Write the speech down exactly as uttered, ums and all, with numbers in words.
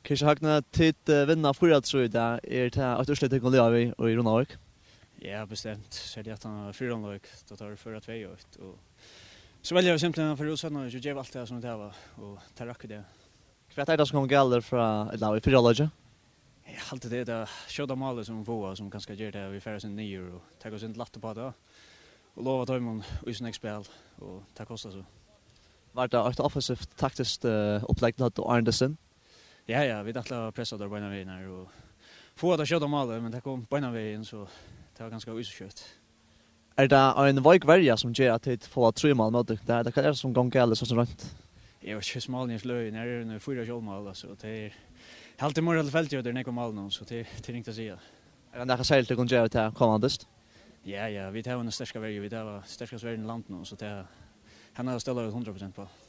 Kristian Høgni, tit eh, vinna fýra trý í dag. Er tað eitt úrslit, tit kunnu liva við í Runavík? Ja, bestemt. Serliga at hann var fyrra hálvleik, tá teir føra tvey eitt. Og so velja vit simpelthen at fara út seinna og gera alt tað sum vit hava, og tað rakk í dag. Hvat er tað sum kom galið frá, ella í fyrra hálvleiki? Eg haldi, tað er tað skjóta málið sum vit fáa, sum kanska ger tað, at vit fara seg niður og taka seg lætt upp á tað. Og lova teimum í so nógv spæl, og tað kostar so. Var tað eitt offensivt, taktiskt eh, upplegg, tit høvdu áðrenn dyst? Ja, ja, vit ætla at pressa teir beinan vegin her og fáa tað skjóta málið, men tað kom beinan vegin, so tað var ganska ísskjótt. Er tað ein veik verja sum ger at tit fáa trý mál móti? Tað er, hvat er tað sum gongur galið so sum roynt? Eg veit ikki, hvussu málini eru sløgin. Her eru nú fýra sjálvmál, altso, og tað er, eg haldi, meira tilfeldigt, at tað er nógv mál nú, so tað, tað er ringt at siga. Er tað nakað serligt, tit kunnu gera til komandi dyst? Ja, ja, vit hava eina sterka verju, vit hava sterkastu verjuna í landinum, so tað, hana stóla vit hundrað prosent á.